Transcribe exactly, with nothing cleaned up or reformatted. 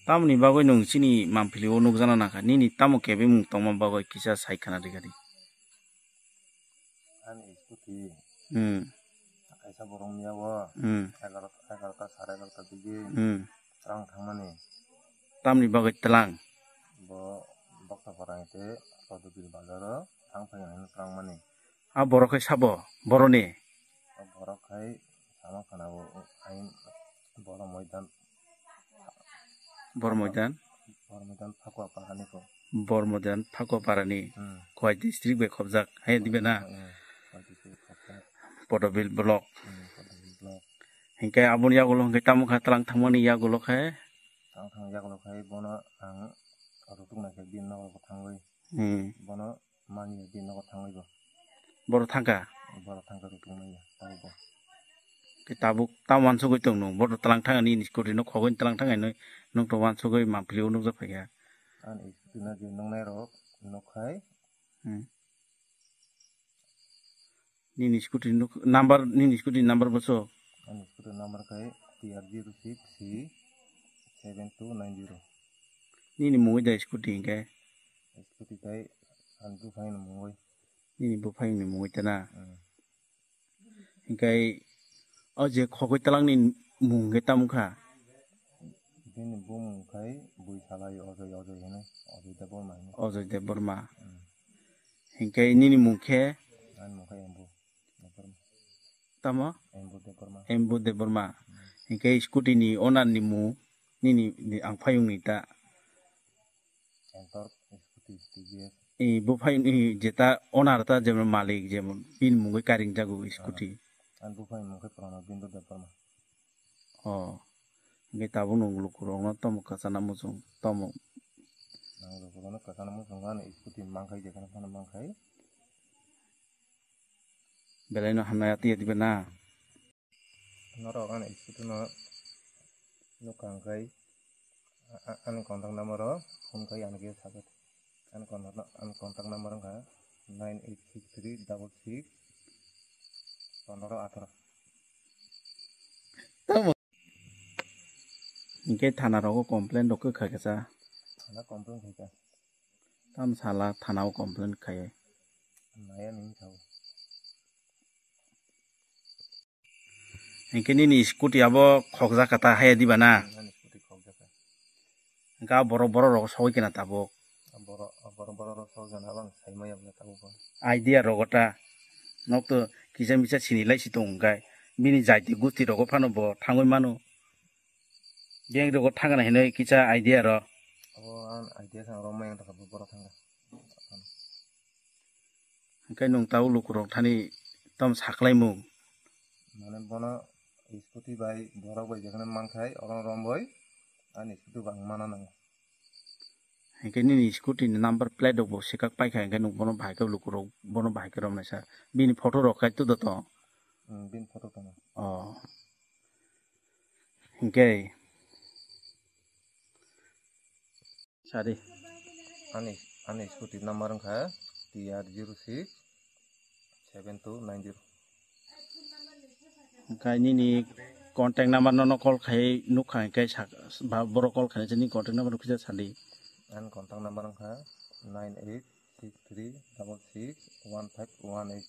Tamoni bagwi nwng chini mamphili o nukjana nangkha? Nini tamo kebengmung tongma bagwi kisa sai khna rikha di. Ani scooty. Hmm. Kaisa borok miya o. Hmm. Egarota, egarota, sare egarota digi. Hmm. Twlang thangmani. Tamni bagwi twlang? Bo Boksa Parang tei Kodogiri bazaro thang phai hwnwi twlangmani. A borok khai sabo? Boroni? O borok khai sama khana o, ai boro moidan. Bor Moidan? Bor Moidan Phakua Parani ko. Bor Moidan Phakua Parani. Hmm. Khowai district bai khobjak, hai dibe na? Hmm, Khowai district khobjak. Podobil block. Hmm, Podobil block. Hinkhe aboni yagulo hinkhe tamo kha twlang thangmani yagulo khe? Twlang thang yagulo khe bono ang rutuk nai khe bini nogo thangwi. Hmm. Bono manya bini nogo thangwi bo. Boro thangkha? Boro thangkha rutuk manya, tabuk bo. Khe tabuk tamo wansugwi tong nwng? Boro twlang thangani nini scooty no khogwi twlang thangani nwng to wansugwi mamphli o nukjak phaikha. Ani scooty no je nuknai rok nukkhai. Hmm. Nini scooty nuk-, number, nini scooty number boso? Ani scooty number khai T R zero six C seven two nine zero. Nini mungwi da scooty hinkhe? Scooty khai ani buphai ni mungwi. Nini buphai ni mungwi tana? Hmm. Hinkhe o je khogwi twlangni mung hinkhe tamo kha? Bini bumung khai bui salai Ojoi, Ojoi hino, Ojoi Debbarma hino. Ojoi Debbarma. Hmm. Hinkhe nini mung khe? Ani mung khai Embu Debbarma. Tamo? Embu Debbarma. Embu Debbarma. Hmm. Hinkhe scooty ni owner ni mung nini, ni ang phayung ni ta? Entor, scooty, T V S. I buphai ni jeta owner ta jemon malik jemon bini mungwi karing jago scooty. Ani buphai ni mung khe Pranabindu Debbarma. Oh. Hinkhe tabuk nwng lukurokno tamo kwchana muchung tamo. Ang lukurokno kwchana muchung ani scooty mankhai jekheno phano mankhai. Belai no hamnai ati ati bena. Norok ani scooty no nukha hwnkhe a-, a-, ani contact number o phone khai ani khe sakhe. Ani contact, ani contact number wngkha nine eight six three double six pondro atharo. Hinkhe thana rogo complain rok kha kha sa. Thana complain khai kha. Tam sala thana o complain khai. Naya nini sao. Hinkhe nini scooty abo khokjak kha ta haya diba na? Hmm, ani scooty khokjak kha. Hinkhe a borok, borok rok sogwi kena tabuk. A borok, a borok, borok rok sogwi kena abang sai maya bwla tabuk bo. Idea rogo ta. Nok to kisa misa sini lai si tongo hinkhe. Bini jaiti gusti rogo phano bo thangwi mano. Gang rogo thangna hinwi kisa idea ro. Abo ang idea khe ang romwi ang takha borok thangkha. Hinkhe nwng tabuk lukurok thani tamo saklaimung? Mane bono scooty bai borok bai jekheno mankhai oro romwi ani scooty bo ang mana nango. Hinkhe nini scooty ni number plate rok bo swkak paikha hinkhe nwng bono bahai khe lukurok bono bahai khe romnai sa. Bini photo rok kai tudo tong? Hmm, bini photo tongo. Oh. Hinkhe sadi. Ani, ani scooty number wngkha T R zero six seven two nine zero. Hinkhe nini contact number nono call khai nukha hinkhe sak-, ba-, borok call khainai nini contact number nukhe sadi. Ani contact number wngkha nine eight six three double six one five one eight.